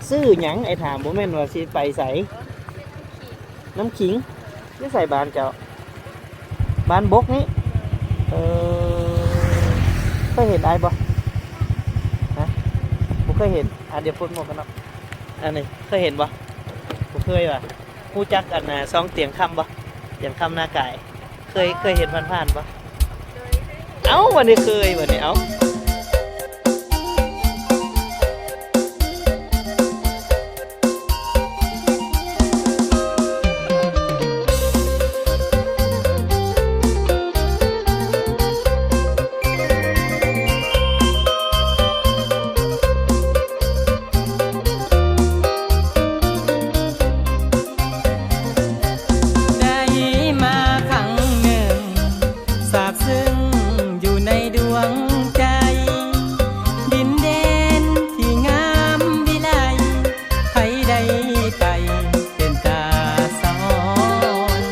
ຊື້ຫຍັງ? ອ້າຍຖາມ. ບໍ່ແມ່ນວ່າຊິໄປໃສ? ນ້ຳຂິງ. ຢູ່ໃສບ້ານເຈົ້າ? ບ້ານບົກນີ້? ເອີ ເຄີຍເຫັນອ້າຍບໍ່? ຮະ? ບໍ່ເຄີຍເຫັນ. ອ່າ ດຽວປົດໝວກກັນເນາະ. ອັນນີ້ເຄີຍເຫັນບໍ່? ບໍ່ເຄີຍຫວາ? ຮູ້ຈັກອັນນ່າ ຊ່ອງຕຽງຄຳບໍ່? ຕຽງຄຳນາກາຍ. ເຄີຍ ເຄີຍເຫັນຜ່ານໆບໍ່? ເອົ້າ ບັດນີ້ເຄີຍ ບັດນີ້ ເອົ້າ. ໄດ້ມາຄັ້ງໜຶ່ງ ຊາບຊຶ້ງຢູ່ໃນດວງໃຈ ດິນແດນທີ່ງາມວິໄລ ໃຜໄດ້ໄປເປັນຕາສະອອນ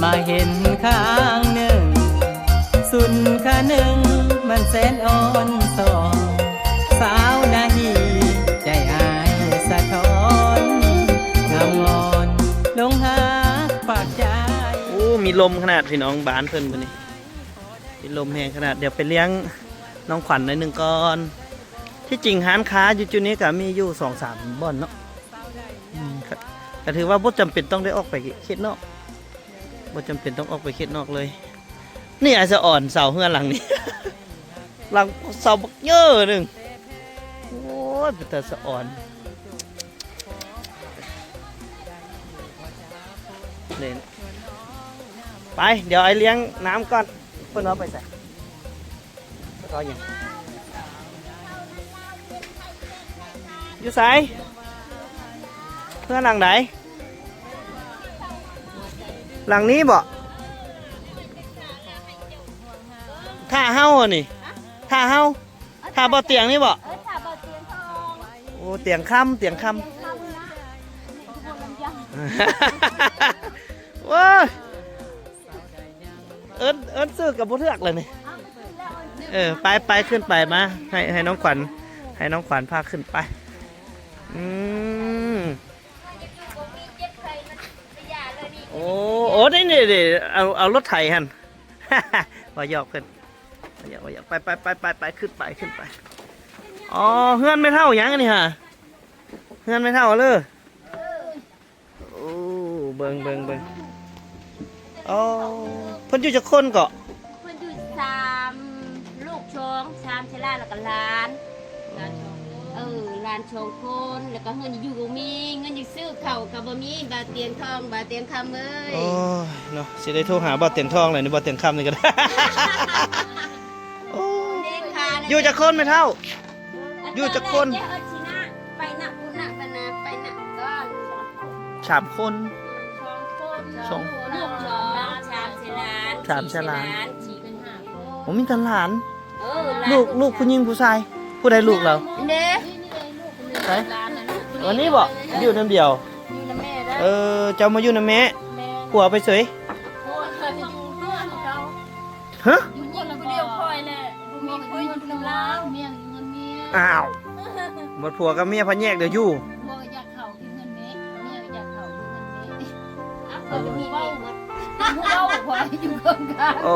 ມາເຫັນຄັ້ງໜຶ່ງ ສຸນຄະນຶງ ມັນແສນອ່ອນສອນ ສາວນາຮີໃຈອ້າຍສະທ້ອນ ງາມງອນຫຼົງຮັກປາກໃຈ. ໂອ້ ມີລົມຂະໜາດພີ່ນ້ອງ ບ້ານເພິ່ນມື້ນີ້ ມີລົມແຮງຂະໜາດ. ດຽວໄປລ້ຽງນ້ອງຂວັນໜ້ອຍໜຶ່ງກ່ອນ. ທີ່ຈິງຮ້ານຄ້າຢູ່ຈຸດນີ້ກະມີຢູ່ສອງສາມບ່ອນເນາະ. ອືມ ກະ ກະຖືວ່າບໍ່ຈຳເປັນຕ້ອງໄດ້ອອກໄປເຂດນອກ ບໍ່ຈຳເປັນຕ້ອງອອກໄປເຂດນອກເລີຍ. ນີ້ອາສະອອນ ເສົາເຮືອນຫຼັງນີ້ ຫຼັງເສົາບັກເຍີໜຶ່ງ. ໂອ້ຍ ເປັນຕາສະອອນ. ນີ້ ໄປ ດຽວອ້າຍລ້ຽງນ້ຳກ່ອນ. ເພິ່ນເອົາໄປໃສ? ເອົາຫຍັງ? ຢູ່ໃສ? ເຮືອນຫຼັງໃດ? ຫຼັງນີ້ບໍ? ຖ້າເຮົາ ອັນນີ້ ຖ້າເຮົາ ຖ້າບໍ່ຕຽງນີ້ບໍ? ເອີ ຖ້າບໍ່ຕຽງທອງ. ໂອ້ ຕຽງຄຳ ຕຽງຄຳ. ໂອ້ຍ ເອີ້ນ ເອີ້ນຊື່ກໍບໍ່ຖືກແລ້ວນີ້. ເອີ ໄປ ໄປ ຂຶ້ນໄປ ມາ ໃຫ້ ໃຫ້ນ້ອງຂວັນ ໃຫ້ນ້ອງຂວັນພາຂຶ້ນໄປ. ອືມ ໂອ້ ໂອ້ ນີ້ ນີ້ ນີ້ ເອົາ ເອົາລົດໄຖຫັ້ນ. ວ່າຢອກເພິ່ນ ວ່າຢອກ ວ່າຢອກ. ໄປ ໄປ ຂຶ້ນໄປ ຂຶ້ນໄປ. ອໍ ເຮືອນແມ່ເຖົ້າຫຍັງອັນນີ້ຫາ? ເຮືອນແມ່ເຖົ້າເລີ. ໂອ້ ເບິ່ງ ເບິ່ງ ເບິ່ງ. ອໍ ເພິ່ນຢູ່ຈັກຄົນເກາະ? ເພິ່ນຢູ່ສາມ ລູກສອງ ຊານຊາລາ ແລ້ວກໍຫຼານ. ເອີ ຫຼານສອງຄົນ ແລ້ວກໍເຮືອນຢູ່ບໍ່ມີ ເງິນຢູ່ຊື້ເຂົ້າກໍບໍ່ມີ. ບ່າວຕຽງທອງ ບ່າວຕຽງຄຳເອີຍ. ໂອ້ຍເນາະ ຊິໄດ້ໂທຫາບ່າວຕຽງທອງແລ້ວນີ້ ບ່າວຕຽງຄຳນີ້ກໍໄດ້. ໂອ້ ຢູ່ຈັກຄົນແມ່ເຖົ້າ? ຢູ່ຈັກຄົນ? ໄປນະ ພຸ້ນນະ ໄປນະ ໄປນະ ສາມຄົນ. ສອງ ສາມ ສາມ ສາມ ສາມ ສາມ ໂອ້ ມີແຕ່ຫຼານ. ເອີ ລູກ ລູກຜູ້ຍິງຜູ້ຊາຍ? ຜູ້ໃດລູກລາວ? ເດ້ ໃສ? ອັນນີ້ບໍ? ຢູ່ນຳດຽວ? ຢູ່ນຳແມ່ໄດ້. ເອີ ເຈົ້າມາຢູ່ນຳແມ່? ແມ່ນ. ຜົວໄປໃສ? ຜົວໄປຢູ່ເຮືອນເຂົາ. ຮະ? ຢູ່ຄົນລະບ່ອນ. ຜູ້ດຽວຂ້ອຍແຫຼະ ບໍ່ມີຜົວຢູ່ນຳລາວ. ເມຍຢູ່ເຮືອນເມຍ. ອ້າວ ໝົດຜົວກັບເມຍພັດແຍກດຽວຢູ່. ຜົວກໍຢາກເຂົ້າ ເຮືອນແມ່ ເມຍກໍຢາກເຂົ້າເຮືອນແມ່. ອ້າວ ເຂົາກໍມີເມຍໝົດ. ຜູ້ເວົ້າ ຜູ້ເວົ້າຢູ່ເຄິ່ງກາງ. ໂອ້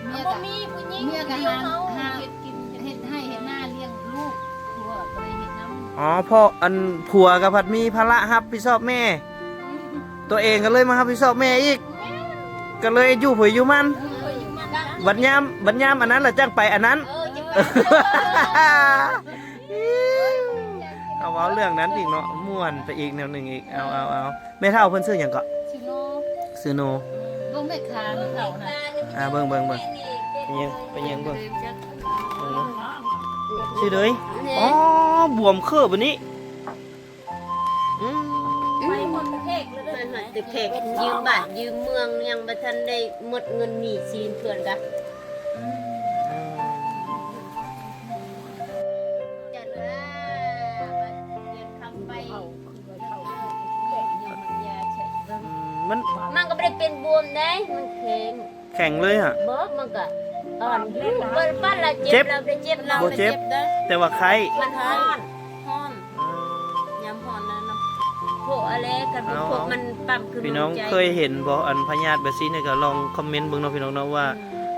ເມຍກໍບໍ່ມີຜູ້ຍິງ. ເມຍກໍຫາ ຫາເຮັດກິນ ເຮັດໄຮ່ເຮັດນາລ້ຽງລູກ. ຜົວບໍ່ໄດ້ເຮັດນຳ. ອໍ ເພາະອັນ ຜົວກໍພັດມີພາລະຮັບຜິດຊອບແມ່ ຕົວເອງກໍເລີຍມາຮັບຜິດຊອບແມ່ອີກ. ແມ່ນ. ກໍເລີຍຢູ່ໃຜຢູ່ມັນ. ເອີ ຢູ່ມັນ. ບັດຍາມ ບັດຍາມອັນນັ້ນລະຈັ່ງໄປອັນນັ້ນ. ເອີ ຈັ່ງໄປ. ເອົາ ເວົ້າເລື່ອງນັ້ນອີກເນາະ ມ່ວນໄປອີກແນວໜຶ່ງອີກ. ເອົາ ເອົາ ເອົາ ແມ່ເຖົ້າເພິ່ນຊື່ຫຍັງເກາະ? ຊື່ໂນ. ຊື່ໂນ. ເບິ່ງແມ່ຄ້າແມ່ເຖົ້ານະ. ອ່າ ເບິ່ງ ເບິ່ງ ເບິ່ງ ໄປເບິ່ງ ໄປເບິ່ງ ເບິ່ງເນາະ. ຊື່ເດີຍ. ອໍ ບວມເຄີບອັນນີ້. ອືມ ໄປໝົດປະເທດເລີຍ. ໄປໝົດປະເທດ ຢືມບ້ານຢືມເມືອງ ຍັງບໍ່ທັນໄດ້ໝົດເງິນໜີ້ສິນເພິ່ນກະ. ອືມ ຈັດວ່າ ເດີນຄຳໄປ ມັນ ມັນກໍບໍ່ໄດ້ເປັນບວມໃດ ມັນແຂງ. ແຂງເລີຍຫະ? ບໍ່ ມັນກະອ່ອນຢູ່. ບໍ່ປານລະເຈັບ. ເຈັບ ລະໄດ້ເຈັບ ລະ ບໍ່ເຈັບ ແຕ່ວ່າໄຂ້ ມັນຮ້ອນ. ນອນນະເນາະ ໂພະອະແລ ຄັນບໍ່ໂພະມັນປ້ຳຂຶ້ນ ພີ່ນ້ອງເຄີຍເຫັນບໍ່ ອັນພະຍາດແບບຊີ້ນີ້ ກໍລອງຄອມເມັນເບິ່ງເນາະ ພີ່ນ້ອງເນາະ ວ່າ ອື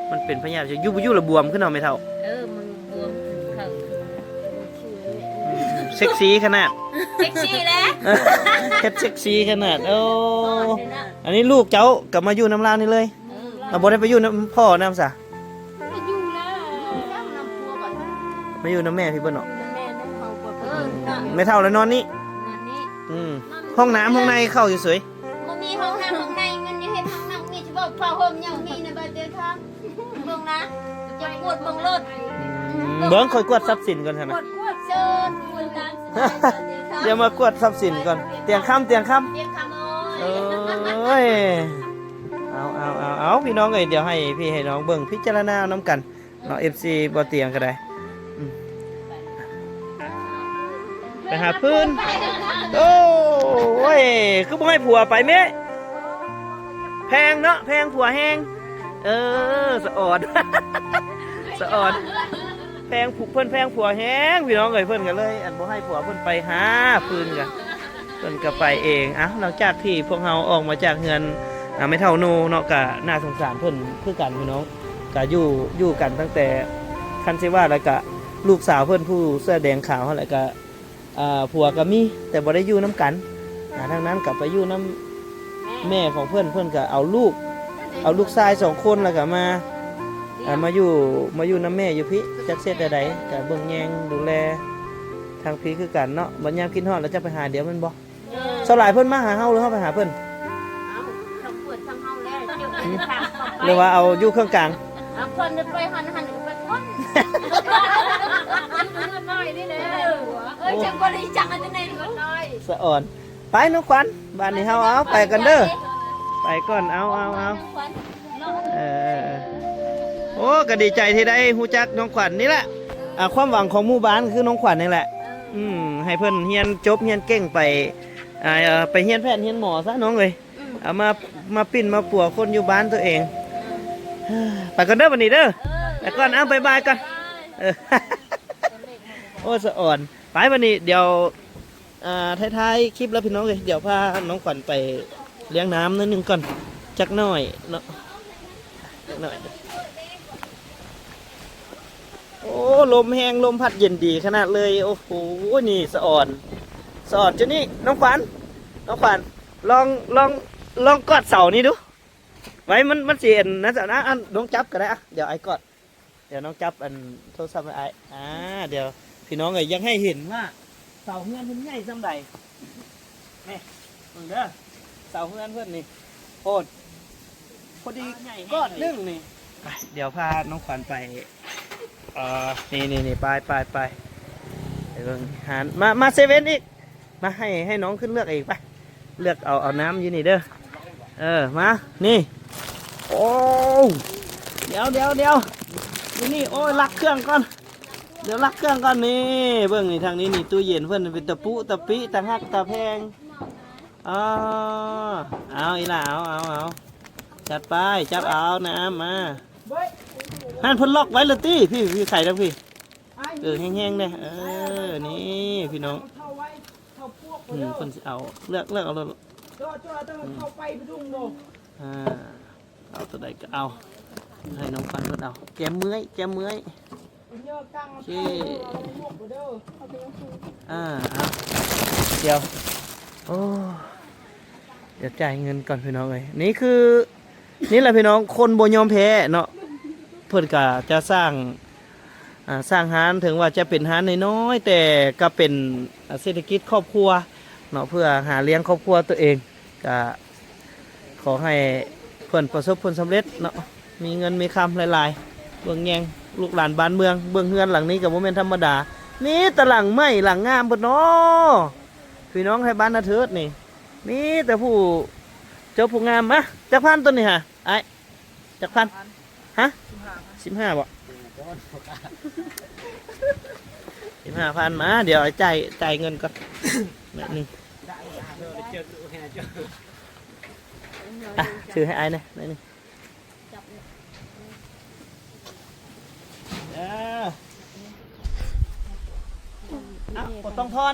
ມ ມັນເປັນພະຍາດຢູ່ ຢູ່ລະບວມຂຶ້ນເນາະ ແມ່ເຖົ້າ? ເອີ ມັນບວມຂຶ້ນ ເຂົ້າຂຶ້ນ ອືມ ເຊັກຊີຂະໜາດ ເຊັກຊີແຫຼະ ເຮັດເຊັກຊີຂະໜາດ ໂອ້ ອັນນີ້ລູກເຈົ້າກໍມາຢູ່ນຳລາວນີ້ເລີຍ? ເອີ ລາວບໍ່ໄດ້ໄປຢູ່ນຳພໍ່ນຳຊະ? ໄປຢູ່ແລ້ວ ມາຢູ່ນຳແມ່ພີ່ເບິດເນາະ ແມ່ເຖົ້າລະນອນນີ້ ນອນນີ້ ອືມ ຫ້ອງນ້ຳຫ້ອງໃນເຂົ້າຢູ່ເສີຍ ບໍ່ມີຫ້ອງນ້ຳຫ້ອງໃນ ມັນຍັງເຮັດຫ້ອງນ້ຳ ມີສະເພາະຜ້າຫົ່ມຍັງມີໃນບາດເດທາ ເບິ່ງນະ ຈະກວດເບິ່ງໂລດ ອືມ ເບິ່ງ ຂ້ອຍກວດຊັບສິນກ່ອນຫັ້ນນະ ກວດ ກວດເຊີນ ກວດຕາມສະບາຍ ດຽວມາກວດຊັບສິນກ່ອນ ຕຽງຄຳ ຕຽງຄຳ ຕຽງຄຳ ໂອ້ຍ ເອົາ ເອົາ ເອົາ ເອົາ ພີ່ນ້ອງເອີຍ ດຽວໃຫ້ພີ່ໃຫ້ນ້ອງເບິ່ງ ພິຈາລະນາເອົານຳກັນ ເນາະ ເອັຟຊີ ບໍ່ຕຽງກໍໄດ້ ອືມ ໄປຫາຟືນ ໂອ້ຍ ຄືບໍ່ໃຫ້ຜົວໄປແມ້ ແພງເນາະ ແພງຜົວແຮງ ເອີ ສະອອນ ສະອອນ ແພງ ເພິ່ນແພງຜົວແຮງ ພີ່ນ້ອງເອີຍ ເພິ່ນກໍເລີຍ ອັນ ບໍ່ໃຫ້ຜົວເພິ່ນໄປຫາຟືນກະ ເພິ່ນກໍໄປເອງ ເອົ້າ ຫຼັງຈາກທີ່ພວກເຮົາອອກມາຈາກເຮືອນ ອາ ແມ່ເຖົ້າໂນເນາະ ກະໜ້າສົງສານເພິ່ນຄືກັນພີ່ນ້ອງ ກະຢູ່ ຢູ່ກັນຕັ້ງແຕ່ ຄັນຊິວ່າແລ້ວກະລູກສາວເພິ່ນຜູ້ເສື້ອແດງຂາວຫັ້ນແຫຼະ ກະ ອາ ຜົວກະມີ ແຕ່ບໍ່ໄດ້ຢູ່ນຳກັນ ອາ ທາງນັ້ນກະໄປຢູ່ນຳແມ່ຂອງເພິ່ນ ເພິ່ນກະເອົາລູກ ເອົາລູກຊາຍສອງຄົນ ແລ້ວກະມາ ອາ ມາຢູ່ ມາຢູ່ນຳແມ່ຢູ່ພີ້ ຈັກເຮັດແນວໃດ ກະເບິ່ງແຍງດູແລທາງພີ້ຄືກັນເນາະ ບັດຍາມຄິດຮອດແລ້ວຈະໄປຫາດຽວແມ່ນບໍ່? ສ່ວນຫຼາຍເພິ່ນມາຫາເຮົາ ຫຼືເຮົາໄປຫາເພິ່ນ? ເອົາ ເຂົາເປີດທາງເຮົາແລ້ວ ເຈົ້າເດີນທາງເຂົ້າໄປ ຫຼືວ່າເອົາຢູ່ເຄື່ອງກາງ? ເອົາ ເພິ່ນໄປຫັ້ນ ຫັ້ນກໍໄປພຸ້ນ ຢູ່ເຮືອນນ້ອຍນີ້ແຫຼະ ເອີ ເອີ ຈັກບໍ່ໄດ້ຈັກອັນໃດເຮືອນນ້ອຍ ສະອອນ ໄປນ້ອງຂວັນ ບາດນີ້ເຮົາ ເອົາ ໄປກັນເດີ ໄປກ່ອນ ເອົາ ເອົາ ເອົາ ນ້ອງຂວັນ ເອີ ເອີ ເອີ ໂອ້ ກໍດີໃຈທີ່ໄດ້ຮູ້ຈັກນ້ອງຂວັນນີ້ແຫຼະ ອ່າ ຄວາມຫວັງຂອງໝູ່ບ້ານຄືນ້ອງຂວັນນີ້ແຫຼະ ເອີ ອືມ ໃຫ້ເພິ່ນຮຽນຈົບຮຽນເກັ່ງໄປ ອ່າ ໄປຮຽນແພດຮຽນໝໍຊະນ້ອງເອີຍ ອືມ ເອົາມາ ມາປິ່ນມາປົວຄົນຢູ່ບ້ານຕົວເອງ ເອີ ໄປກ່ອນເດີບັດນີ້ເດີ ເອີ ໄປກ່ອນ ເອົາ ບາຍບາຍກ່ອນ ບາຍບາຍ ເອີ ໂອ້ ສະອອນ ໄປບັດນີ້ ດຽວ ອ່າ ທ້າຍໆຄລິບແລ້ວພີ່ນ້ອງເອີຍ ດຽວພານ້ອງຂວັນໄປລ້ຽງນ້ຳໜ້ອຍໜຶ່ງກ່ອນ ຈັກໜ້ອຍເນາະ ຈັກໜ້ອຍ ໂອ້ ລົມແຮງ ລົມພັດເຢັນດີຂະໜາດເລີຍ ໂອ້ໂຫ ນີ້ສະອອນ ສະອອນຈຸນີ້ ນ້ອງຂວັນ ນ້ອງຂວັນ ລອງ ລອງ ລອງກວດເສົານີ້ດູ ໄວ້ ມັນ ມັນຊິອັນນັ້ນ ອັນ ນ້ອງຈັບກໍໄດ້ ອ່ະ ດຽວອ້າຍກວດ ດຽວນ້ອງຈັບອັນໂທລະສັບໃຫ້ອ້າຍ ອ່າ ດຽວພີ່ນ້ອງເອີຍ ຢາກໃຫ້ເຫັນວ່າເສົາເຮືອນເພິ່ນໃຫຍ່ສ່ຳໃດ ນີ້ ເບິ່ງເດີ ເສົາເຮືອນເພິ່ນນີ້ ໂອ້ ພໍດີກ້ອນໜຶ່ງນີ້ ໄປ ດຽວພານ້ອງຂວັນໄປ ເອີ ນີ້ໆໆ ໄປ ໄປ ໄປ ໄປເບິ່ງຮ້ານ ມາ ມາເຊເວັນອີກ ມາ ໃຫ້ ໃຫ້ນ້ອງຂຶ້ນເລືອກເອງ ໄປ ເລືອກເອົາ ເອົານ້ຳຢູ່ນີ້ເດີ ເອີ ມາ ນີ້ ໂອ້ ດຽວ ດຽວ ດຽວ ຢູ່ນີ້ ໂອ້ຍ ລັກເຄື່ອງກ່ອນ ດຽວລັກເຄື່ອງກ່ອນ ນີ້ ເບິ່ງນີ້ ທາງນີ້ນີ້ ຕູ້ເຢັນເພິ່ນເປັນຕະປຸຕະປິ ຕາຮັກຕາແພງ ອໍ ເອົາ ອີ່ຫຼ້າ ເອົາ ເອົາ ເອົາ ຈັດໄປ ຈັບເອົານ້ຳມາ ຫັ້ນເພິ່ນລັອກໄວ້ແລ້ວຕິ ພີ້ ພີ້ ໄຂທາງພີ້ ເອີ ແຮງໆແດ່ ເອີ ນີ້ພີ່ນ້ອງ ອືມ ເພິ່ນຊິເອົາ ເລືອກ ເລືອກເອົາໂລດ ອືມ ອ່າ ເອົາຕົວໃດກໍເອົາ ໃຫ້ນ້ອງຂວັນເພິ່ນເອົາ ແກມເມື່ອຍ ແກມເມື່ອຍ ໂອເຄ ອ່າ ເອົາ ດຽວ ໂອ້ ດຽວຈ່າຍເງິນກ່ອນພີ່ນ້ອງເອີຍ ນີ້ຄື ນີ້ແຫຼະພີ່ນ້ອງ ຄົນບໍ່ຍອມແພ້ເນາະ ເພິ່ນກະຈະສ້າງ ອ່າ ສ້າງຮ້ານ ເຖິງວ່າຈະເປັນຮ້ານນ້ອຍໆ ແຕ່ກໍເປັນ ອ່າ ເສດຖະກິດຄອບຄົວເນາະ ເພື່ອຫາລ້ຽງຄອບຄົວຕົວເອງ ກະຂໍໃຫ້ເພິ່ນປະສົບຜົນສຳເລັດເນາະ ມີເງິນມີຄຳຫຼາຍໆ ເບິ່ງແຍງລູກຫຼານບ້ານເມືອງ ເບິ່ງເຮືອນຫຼັງນີ້ກໍບໍ່ແມ່ນທຳມະດາ ມີແຕ່ຫຼັງໃໝ່ຫຼັງງາມເບິດເນາະ ພີ່ນ້ອງໄທບ້ານນາເທີດນີ້ ມີແຕ່ຜູ້ຈົບຜູ້ງາມ ມາ ຈັກພັນໂຕນີ້ຫາ ອ້າຍ ຈັກພັນ? ຮະ? ສິບຫ້າພັນ ສິບຫ້າບໍ? ສິບຫ້າພັນ ມາ ດຽວອ້າຍຈ່າຍ ຈ່າຍເງິນກ່ອນໜ້ອຍໜຶ່ງ ອ່ະ ຖືໃຫ້ອ້າຍແດ່ໜ້ອຍໜຶ່ງ ເອີ ອ່ະ ບໍ່ຕ້ອງທອນ.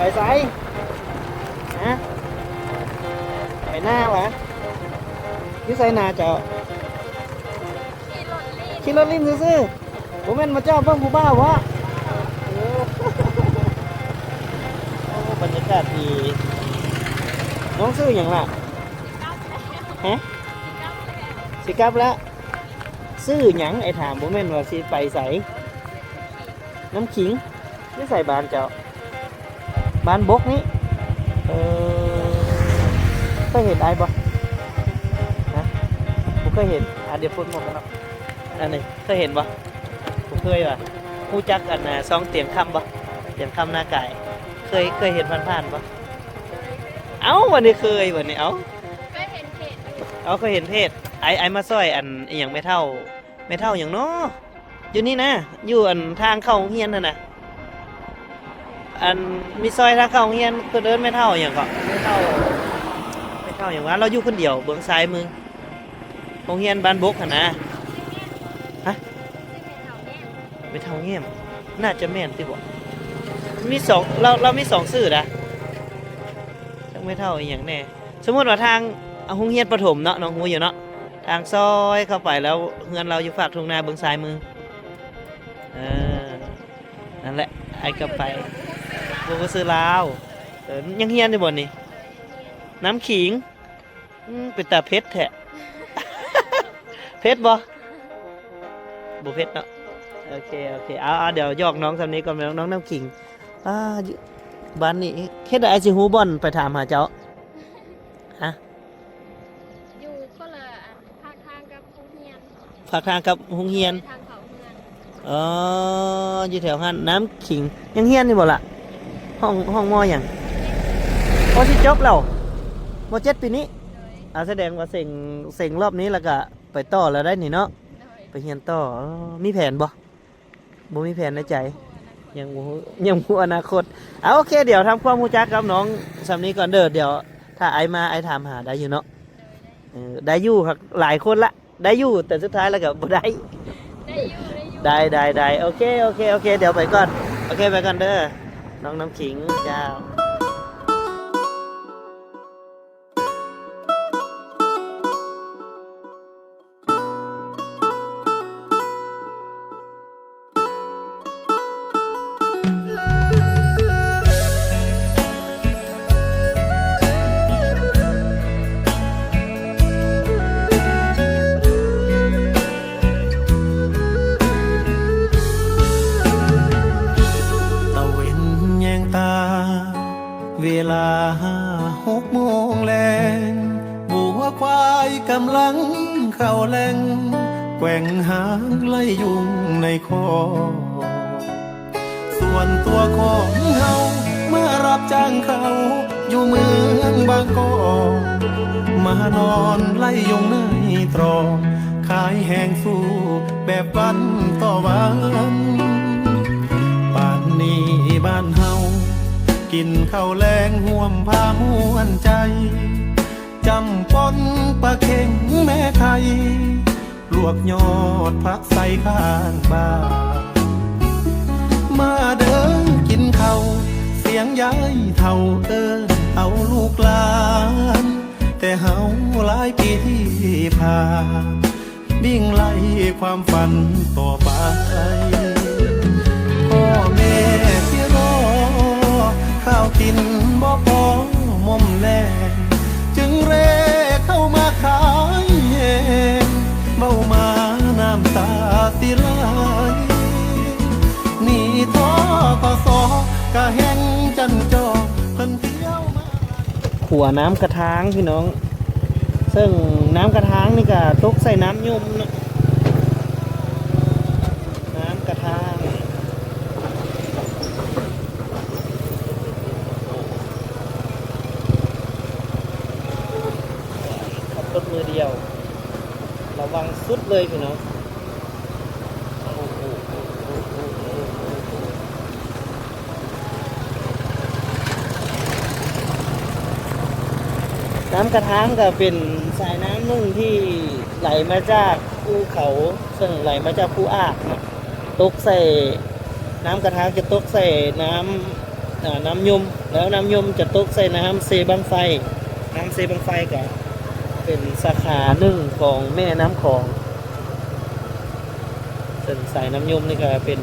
ໄປໃສ? ຮະ? ໄປນາຫວາ? ຢູ່ໃສນາເຈົ້າ? ຂີ່ລົດຫຼິ້ນຊື່ໆ. ບໍ່ແມ່ນມາຈອບເບິ່ງຜູ້ບ່າວບໍ? ໂອ້ ໂອ້ ບັນຍາກາດດີ. ນ້ອງຊື່ຫຍັງລະ? ຮະ? ຊິກັບແລ້ວ. ຊື່ຫຍັງ? ອ້າຍຖາມ, ບໍ່ແມ່ນວ່າຊິໄປໃສ. ນ້ຳຂີງ. ຢູ່ໃສບ້ານເຈົ້າ? ບ້ານບົກນີ້. ເອີ ເຄີຍເຫັນອ້າຍບໍ່? ຮະ? ບໍ່ເຄີຍເຫັນ. ອ່າ ດຽວໂພສໝວກກັນເນາະ. ອັນນີ້ເຄີຍເຫັນບໍ່? ບໍ່ເຄີຍຫວາ? ຮູ້ຈັກອັນນ່າ ຊ່ອງຕຽງຄຳບໍ່? ຕຽງຄຳນາກາຍ. ເຄີຍ ເຄີຍເຫັນຜ່ານໆບໍ່? ເອົ້າ ວັນນີ້ເຄີຍ ວັນນີ້ ເອົ້າ ເຄີຍເຫັນເພຈຢູ່. ເອົ້າ ເຄີຍເຫັນເພຈ. ອ້າຍ ອ້າຍມາຊ່ອຍອັນ ອີ່ຫຍັງ ແມ່ເຖົ້າ ແມ່ເຖົ້າຫຍັງເນາະ? ຢູ່ນີ້ນະ ຢູ່ອັນທາງເຂົ້າໂຮງຮຽນຫັ້ນນະ. ອັນມີຊອຍທາງເຂົ້າໂຮງຮຽນ ເພິ່ນເອີ້ນແມ່ເຖົ້າຫຍັງເກາະ? ແມ່ເຖົ້າ ແມ່ເຖົ້າຫຍັງວະ? ລາວຢູ່ຄົນດຽວເບື້ອງຊ້າຍມື ໂຮງຮຽນບ້ານບົກຫັ້ນນະ. ຮະ? ແມ່ເຖົ້າແຍ້ມ ໜ້າຈະແມ່ນຕິບໍ? ມີສອງ ລາວ ລາວມີສອງຊື່ນະ. ຈັກແມ່ເຖົ້າອີ່ຫຍັງແດ່? ສົມມຸດວ່າທາງ ໂຮງຮຽນປະຖົມເນາະ ນ້ອງຮູ້ຢູ່ເນາະ, ທາງຊອຍເຂົ້າໄປແລ້ວ ເຮືອນລາວຢູ່ຟາກທົ່ງນາເບື້ອງຊ້າຍມື. ເອີ ນັ້ນແຫຼະ ອ້າຍກໍໄປ. ບໍ່ຮູ້ຊື່ລາວ. ເອີ ຍັງຮຽນຢູ່ບໍ່ນີ້? ນ້ຳຂີງ. ອືມ ເປັນຕາເຜັດແທ້. ເຜັດບໍ່? ບໍ່ເຜັດເນາະ. ໂອເຄ ໂອເຄ ເອົາ ເອົາ ດຽວຢອກນ້ອງສ່ຳນີ້ກ່ອນ ນ້ອງ ນ້ອງນ້ຳຂີງ. ອ່າ ບ້ານນີ້ ເຮັດໃດອ້າຍຊິຮູ້ບ່ອນໄປຖາມຫາເຈົ້າ? ຮະ? ຢູ່ຄົນລະອັນ ພາກທາງກັບໂຮງຮຽນ. ພາກທາງກັບໂຮງຮຽນ. ໄປທາງເຂົ້າເມືອງ. ອໍ ຢູ່ແຖວຫັ້ນ. ນ້ຳຂີງ ຍັງຮຽນຢູ່ບໍ່ລະ? ຫ້ອງ ຫ້ອງ ມໍຫຍັງ? ໂອ້ ຊິຈົບແລ້ວ. ມໍເຈັດປີນີ້. ໂດຍ. ອາ ສະແດງວ່າເສັງ ເສັງລອບນີ້ແລ້ວກະໄປຕໍ່ແລ້ວໄດ໋ນີ້ເນາະ. ໂດຍ. ໄປຮຽນຕໍ່. ອໍ ມີແຜນບໍ່? ບໍ່ມີແຜນໃນໃຈ. ຍັງບໍ່ຮູ້ ຍັງບໍ່ຮູ້ອະນາຄົດ. ເອົາ ໂອເຄ ດຽວທຳຄວາມຮູ້ຈັກກັບນ້ອງສ່ຳນີ້ກ່ອນເດີ. ດຽວຖ້າອ້າຍມາ ອ້າຍຖາມຫາໄດ້ຢູ່ເນາະ. ເອີ ໄດ້ຢູ່ ຫຼາຍຄົນລະ ໄດ້ຢູ່ ແຕ່ສຸດທ້າຍແລ້ວກໍບໍ່ໄດ້. ໄດ້ຢູ່ ໄດ້ຢູ່. ໄດ້ ໄດ້ ໄດ້. ໂອເຄ ໂອເຄ ໂອເຄ ດຽວໄປກ່ອນ. ໂອເຄ ໄປກ່ອນເດີ ນ້ອງນ້ຳຂີງ. ເຈົ້າ. ຕາເວັນແຍງຕາ ເວລາຫົກໂມງແລງ ງົວຄວາຍກຳລັງເຂົ້າແລງ ແກວ່ງຫາງໄລ່ຍຸງໃນຄອກ. ສ່ວນຕົວຂອງເຮົາ ມາຮັບຈ້າງເຂົ້າຢູ່ເມືອງບາງກອກ ມານອນໄລ່ຍຸງໃນຕຣອກ ຂາຍແຮງສູ້ແບບວັນຕໍ່ວັນ. ປານນີ້ບ້ານເຮົາ ກິນເຂົ້າແລງຮ່ວມພາມ່ວນໃຈ ຈ້ຳປົ່ນປາເຄັງແມ່ໄຂ່ ລວກຍອດຜັກໃສ່ຂ້າງບ້ານ. ມາເດີກິນເຂົ້າ ສຽງຍາຍເຖົ້າເອີ້ນເອົາລູກຫຼານ ແຕ່ເຮົາຫຼາຍປີທີ່ຜ່ານ ວິ່ງໄລ່ຄວາມຝັນຕໍ່ໄປ. ພໍ່ແມ່ທີ່ລໍຂ້າວກິນບໍ່ພໍໝົ້ມແລງ ຈຶ່ງເຣເຂົ້າມາຂາຍແຮງ ເວົ້າມານ້ຳຕາຊິໄຫຼ ໜີ່ ທກສ ກະແຮ່ງຈັນຈໍ ເພິ່ນທ່ຽວມາ. ຂົວນ້ຳກະທາງພີ່ນ້ອງ ເຊິ່ງນ້ຳກະທາງນີ້ກະຕົກໃສ່ນ້ຳຍົມເນາະ ນ້ຳກະທາງ. ຂັບລົດມືດຽວ ລະວັງສຸດເລີຍພີ່ນ້ອງ. ນ້ຳກະທາງກະເປັນສາຍນ້ຳໜຶ່ງທີ່ໄຫຼມາຈາກພູເຂົາ ເຊິ່ງໄຫຼມາຈາກພູອາກເນາະ ຕົກໃສ່ ນ້ຳກະທາງຈະຕົກໃສ່ນ້ຳ ອ່າ ນ້ຳຍົມ ແລ້ວນ້ຳຍົມຈະຕົກໃສ່ນ້ຳເຊບັ້ງໄຟ. ນ້ຳເຊບັ້ງໄຟກະເປັນສາຂາໜຶ່ງຂອງແມ່ນ້ຳຂອງ. ເຊິ່ງສາຍນ້ຳຍົມນີ້ກະເປັນ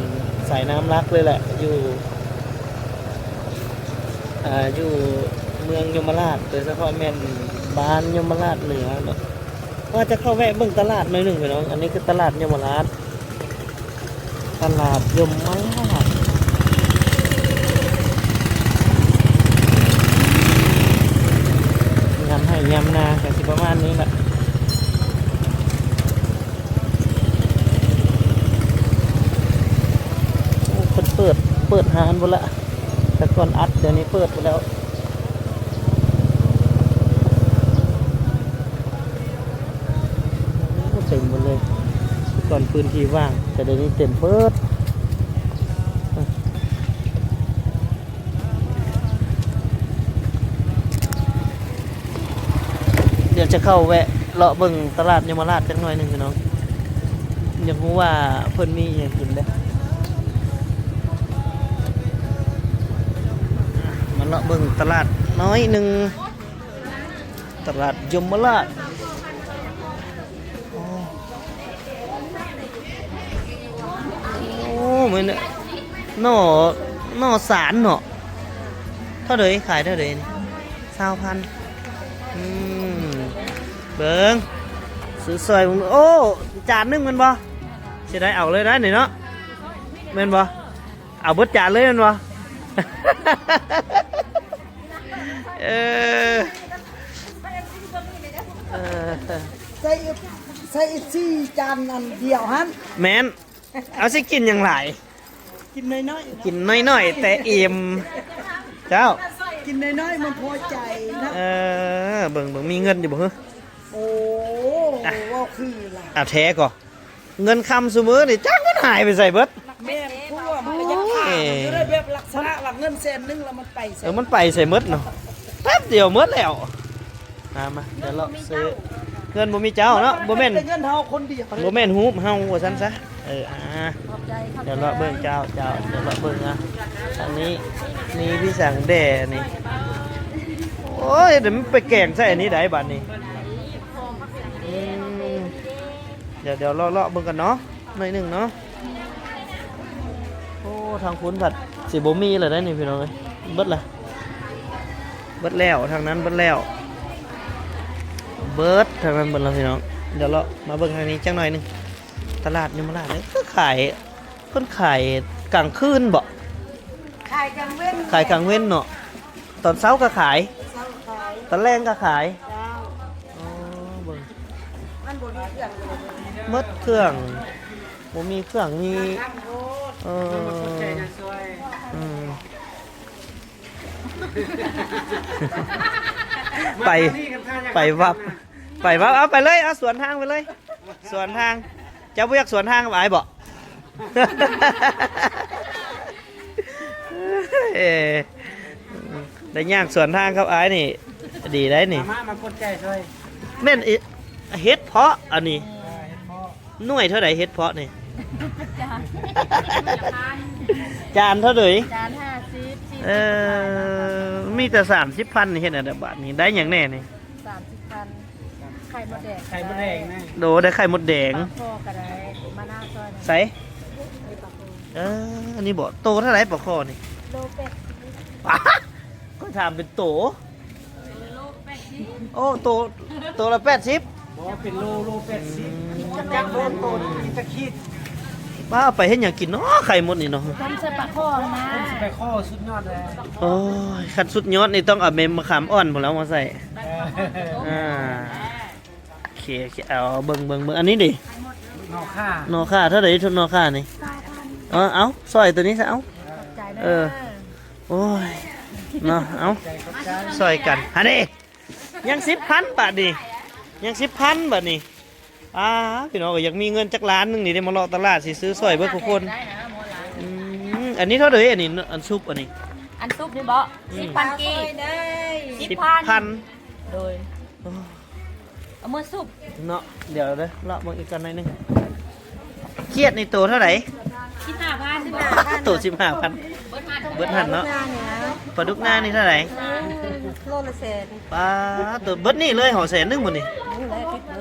ສາຍນ້ຳຫຼັກເລີຍແຫຼະ ຢູ່ ອ່າ ຢູ່ເມືອງຍົມມະລາດ ໂດຍສະເພາະແມ່ນບ້ານຍົມມະລາດເໜືອເນາະ. ວ່າຈະເຂົ້າແວະເບິ່ງຕະຫຼາດໜ້ອຍໜຶ່ງພີ່ນ້ອງ. ອັນນີ້ຄືຕະຫຼາດຍົມມະລາດ ຕະຫຼາດຍົມມະລາດ ຍາມໄຮ່ຍາມນາກະຊິປະມານນີ້ແຫຼະ. ໂອ້ ເພິ່ນເປີດ ເປີດຮ້ານພຸ້ນລະ ແຕ່ກ່ອນອັດ ດຽວນີ້ເປີດພຸ້ນແລ້ວ. ໂອ້ ເຕັມໝົດເລີຍ ແຕ່ກ່ອນພື້ນທີ່ວ່າງ ແຕ່ດຽວນີ້ເຕັມເບີດ. ດຽວຈະເຂົ້າແວະເລາະເບິ່ງຕະຫຼາດຍົມມະລາດຈັກໜ້ອຍໜຶ່ງພີ່ນ້ອງ ຢາກຮູ້ວ່າເພິ່ນມີອີ່ຫຍັງກິນເດ້. ມາເລາະເບິ່ງຕະຫຼາດໜ້ອຍໜຶ່ງ ຕະຫຼາດຍົມມະລາດ. ໂອ້ ໂອ້ ມື້ນີ້ໜໍ່ ໜໍ່ສານເນາະ. ເທົ່າໃດ? ຂາຍເທົ່າໃດນີ້? ຊາວພັນ. ອືມ ເບິ່ງ ຊື້ຊ່ອຍເບິ່ງ. ໂອ້ ຈານໜຶ່ງແມ່ນບໍ່? ຊິໄດ້ເອົາເລີຍໄດ໋ນີ້ເນາະ ແມ່ນບໍ່? ເອົາເບິດຈານເລີຍແມ່ນບໍ່? ເອີ ເອີ ໃສ່ ໃສ່ສີ່ຈານອັນດຽວຫັ້ນ. ແມ່ນ. ເອົາ ຊິກິນຫຍັງຫຼາຍ? ກິນໜ້ອຍໆ ກິນໜ້ອຍໆ ແຕ່ອີ່ມ. ເຈົ້າ ກິນໜ້ອຍໆ ມັນພໍໃຈນະ. ເອີ ເບິ່ງ ເບິ່ງ ມີເງິນຢູ່ບໍ່? ໂອ້ ອ່ະ ເວົ້າຄືລະ ອ່ະ ແທ້ກໍ ເງິນຄຳຊຸມື້ນີ້ຈັກມັນຫາຍໄປໃສເບິດ. ແມ່ນ ພວກມັນກໍຍັງຖາມຢູ່ເລີຍ ແບບລັກສະນະວ່າເງິນແສນໜຶ່ງແລ້ວມັນໄປໃສ? ເອີ ມັນໄປໃສໝົດເນາະ? ແປັບດຽວໝົດແລ້ວ. ມາ ມາ ດຽວເລາະຊື້. ເງິນບໍ່ມີເຈົ້າເນາະ ບໍ່ແມ່ນ ແຕ່ເງິນເຮົາຄົນດຽວ ບໍ່ແມ່ນຮູບເຮົາວ່າຊັ້ນຊະ. ເອີ ອ່າ ຂອບໃຈ ຂອບໃຈ. ດຽວເລາະເບິ່ງເຈົ້າ ເຈົ້າ ດຽວເລາະເບິ່ງ. ອ່າ ທາງນີ້ມີພິສັງແດ່ນີ້. ໂອ້ຍ ດຽວມັນໄປແກງໃສ່ອັນນີ້ໄດ໋ບາດນີ້. ອືມ ດຽວ ດຽວເລາະ ເລາະເບິ່ງກັນເນາະ ໜ້ອຍໜຶ່ງເນາະ. ໂອ້ ທາງພຸ້ນພັດຊິບໍ່ມີແລ້ວໄດ໋ນີ້ພີ່ນ້ອງເອີຍ. ເບິດລະ ເບິດແລ້ວ ທາງນັ້ນເບິດແລ້ວ ເບິດທາງນັ້ນເບິດແລ້ວພີ່ນ້ອງ. ດຽວເລາະມາເບິ່ງທາງນີ້ຈັກໜ້ອຍໜຶ່ງ. ຕະຫຼາດຍົມມະລາດນີ້ຄືຂາຍ ເພິ່ນຂາຍກາງຄືນບໍ? ຂາຍກາງເວັນ ຂາຍກາງເວັນເນາະ. ຕອນເຊົ້າກໍຂາຍ ເຊົ້າກໍຂາຍ ຕອນແລງກໍຂາຍ. ເຈົ້າ ອໍ ເບິ່ງ ມັນບໍ່ມີເຄື່ອງ ໝົດເຄື່ອງ ບໍ່ມີເຄື່ອງມີ. ເອີ ອືມ ໄປ ໄປວັບ ໄປວັບ. ເອົາ ໄປເລີຍ ເອົາ ສວນທາງໄປເລີຍ ສວນທາງ. ເຈົ້າບໍ່ຢາກສວນທາງກັບອ້າຍບໍ? ເອີ ໄດ້ຍ່າງສວນທາງກັບອ້າຍນີ້ ດີໄດ໋ນີ້. ມາ ມາກົດໃຈຊ່ອຍ. ແມ່ນ ເຫັດເຜາະອັນນີ້. ເອີ ເຫັດເຜາະ. ໜ່ວຍເທົ່າໃດເຫັດເຜາະນີ້? ຈານ ຈານເທົ່າໃດ? ຈານຫ້າສິບ ສີ່ສິບ. ເອີ ມີແຕ່ສາມສິບພັນ ເຮັດແນວໃດບາດນີ້? ໄດ້ຫຍັງແດ່ນີ້? ສາມສິບພັນ ໄຂ່ມົດແດງ ໄຂ່ມົດແດງນະ. ໂດ ໄດ້ໄຂ່ມົດແດງ. ປາຄໍ່ກໍໄດ້ ມານາວຊອຍ. ໃສ? ເອີ ອັນນີ້ບໍ? ໂຕເທົ່າໃດປາຄໍ່ນີ້? ໂລແປດສິບ. ຂ້ອຍຖາມເປັນໂຕ. ໂອ້ ໂຕ ໂຕລະແປດສິບ. ບໍ່ ເປັນໂລ ໂລແປດສິບ. ອືມ ຈັກໂລ ໂຕນີ້ຈັກຂີດ. ວ່າເອົາໄປເຮັດຫຍັງກິນເນາະ ໄຂ່ມົດນີ້ເນາະ? ຕົ້ມໃສ່ປາຄໍ່ນະ. ຕົ້ມໃສ່ປາຄໍ່ ສຸດຍອດເລີຍ. ໂອ້ຍ ຄັນສຸດຍອດນີ້ຕ້ອງເອົາໃບມະຂາມອ່ອນພຸ້ນແລ້ວມາໃສ່. ເອີ ອ່າ ໂອເຄ ໂອເຄ ເອົາ ເບິ່ງ ເບິ່ງ ເບິ່ງ ອັນນີ້ເດ? ໜໍ່ຂ່າ ໜໍ່ຂ່າເທົ່າໃດ? ໜໍ່ຂ່ານີ້ ເອີ ເອົາ ຊ່ອຍໂຕນີ້ຊະ ເອົາ. ເອີ ໂອ້ຍ ເນາະ ເອົາ ຊ່ອຍກັນ ຫັ້ນເດ. ຍັງສິບພັນບາດນີ້ ຍັງສິບພັນບາດນີ້. ອ່າ ພີ່ນ້ອງ ກໍຢາກມີເງິນຈັກລ້ານໜຶ່ງນີ້ເດ້ ມາເລາະຕະຫຼາດ ຊິຊື້ຊ່ອຍເບິດທຸກຄົນ. ອືມ ອັນນີ້ເທົ່າໃດ? ອັນນີ້ ອັນຊຸບ ອັນນີ້ ອັນຊຸບນີ້ບໍ? ອືມ ສິບພັນກີບ. ສິບພັນ ໂດຍ. ໂອ້ ເອົາມືຊຸບເນາະ. ດຽວເດີ ເລາະເບິ່ງອີກກ່ອນໜ້ອຍໜຶ່ງ. ຂຽດນີ້ໂຕເທົ່າໃດ? ສິບຫ້າພັນ. ໂຕສິບຫ້າພັນ ເບິດຫັ້ນເນາະ. ປາດຸກນານີ້ເທົ່າໃດ? ໂລລະແສນ. ປາໂຕ ເບິດນີ້ເລີຍເຫາະ ແສນໜຶ່ງໝົດນີ້. ນີ້ແຫຼະຕິດເບິ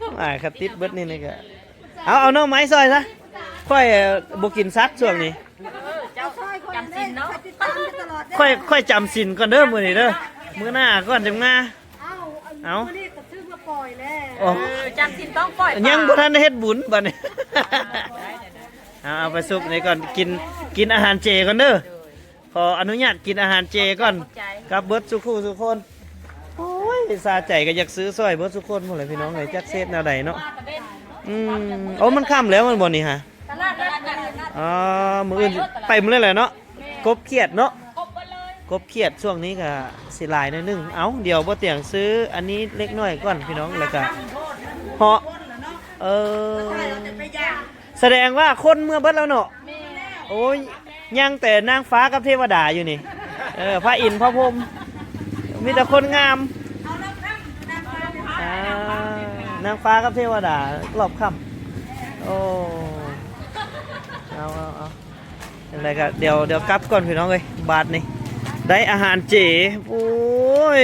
ດ. ອາ ຄັນຕິດເບິດນີ້ນີ້ກະ ເອົາ ເອົາໜໍ່ໄມ້ຊ່ອຍຊະ. ຂ້ອຍ ເອີ ບໍ່ກິນສັດຊ່ວງນີ້. ເຈົ້າຈຳສິນເນາະ. ຂ້ອຍ ຂ້ອຍຈຳສິນກ່ອນເດີມື້ນີ້ເດີ. ມື້ໜ້າກ່ອນຈັ່ງມາ. ເອົາ ມື້ນີ້ກໍຊື້ມາປ່ອຍແລ້ວ. ໂອ້ ເອີ ຈຳສິນຕ້ອງປ່ອຍປາ. ຍັງບໍ່ທັນໄດ້ເຮັດບຸນບັດນີ້. ເອົາ ເອົາໄປສຸກນີ້ກ່ອນ ກິນ ກິນອາຫານເຈກ່ອນເດີ. ຂໍອະນຸຍາດກິນອາຫານເຈກ່ອນ ຂອບໃຈ ກັບເບິດສູ່ຄູ່ສູ່ຄົນ. ໂອ້ຍ ສາໃຈກໍຢາກຊື້ຊ່ອຍເບິດສູ່ຄົນພຸ້ນແຫຼະພີ່ນ້ອງເອີຍ ຈັກເຮັດແນວໃດເນາະ. ອືມ ໂອ້ ມັນຄ່ຳແລ້ວແມ່ນບໍ່ນີ້ຫະ? ຕະຫຼາດນັດ ອໍ ມື້ອື່ນໄປໝົດເລີຍແຫຼະເນາະ. ແມ່ນ ກົບຂຽດເນາະ ກົບຂຽດຊ່ວງນີ້ກໍຊິຫຼາຍໜ້ອຍໜຶ່ງ. ເອົ້າ ດຽວບໍ່ຕຽງຊື້ອັນນີ້ເລັກນ້ອຍກ່ອນພີ່ນ້ອງ ແລ້ວກໍເຫາະ ເອີ ສະແດງວ່າຄົນເມືອເບິດແລ້ວເນາະ. ແມ່ນ ໂອ້ຍ ຍັງແຕ່ນາງຟ້າກັບເທວະດາຢູ່ນີ້. ເອີ ພະອິນພະພົມ ມີແຕ່ຄົນງາມ. ອາ ນາງຟ້າກັບເທວະດາລອບຄ່ຳ. ໂອ້ ເອົາ ເອົາ ເອົາ ຈັ່ງໃດກໍດຽວ ດຽວກັບກ່ອນພີ່ນ້ອງເອີຍ. ບາດນີ້ໄດ້ອາຫານເຈ. ໂອ້ຍ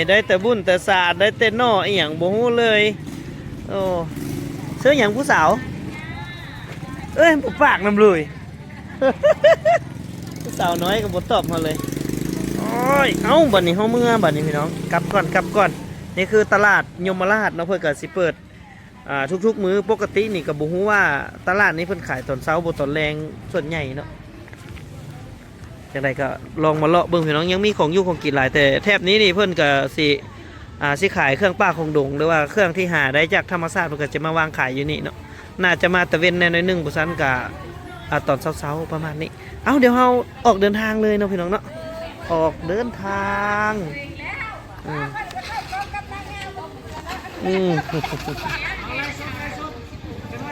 ໄດ້ແຕ່ບຸນແຕ່ສາດ ໄດ້ແຕ່ໜໍ່ອີ່ຫຍັງບໍ່ຮູ້ເລີຍ. ໂອ້ ຊື່ຫຍັງຜູ້ສາວ? ເອີຍ ບໍ່ປາກນຳເລີຍ. ສາວນ້ອຍກໍບໍ່ຕອບເຮົາເລີຍ. ໂອ້ຍ ເອົ້າ ບັດນີ້ເຮົາເມືອ ບັດນີ້ພີ່ນ້ອງ ກັບກ່ອນ ກັບກ່ອນ. ນີ້ຄືຕະຫຼາດຍົມມະລາດເນາະ ເພິ່ນກໍຊິເປີດ ອ່າ ທຸກໆມື້. ປົກກະຕິນີ້ກໍບໍ່ຮູ້ວ່າຕະຫຼາດນີ້ເພິ່ນຂາຍຕອນເຊົ້າບໍ່ຕອນແລງສ່ວນໃຫຍ່ເນາະ. ຈັ່ງໃດກໍລອງມາເລາະເບິ່ງພີ່ນ້ອງ ຍັງມີຂອງຢູ່ຂອງກິນຫຼາຍ. ແຕ່ແຖບນີ້ນີ້ເພິ່ນກໍຊິ ອ່າ ຊິຂາຍເຄື່ອງປ່າຂອງດົງ ຫຼືວ່າເຄື່ອງທີ່ຫາໄດ້ຈາກທຳມະຊາດ ເພິ່ນກໍຈະມາວາງຂາຍຢູ່ນີ້ເນາະ. ໜ້າຈະມາຕາເວັນແດ່ໜ້ອຍໜຶ່ງ ບໍ່ຊັ້ນກະ ອາ ຕອນເຊົ້າໆປະມານນີ້. ເອົ້າ ດຽວເຮົາອອກເດີນທາງເລີຍເນາະພີ່ນ້ອງເນາະ ອອກເດີນທາງ. ອືມ ອືມ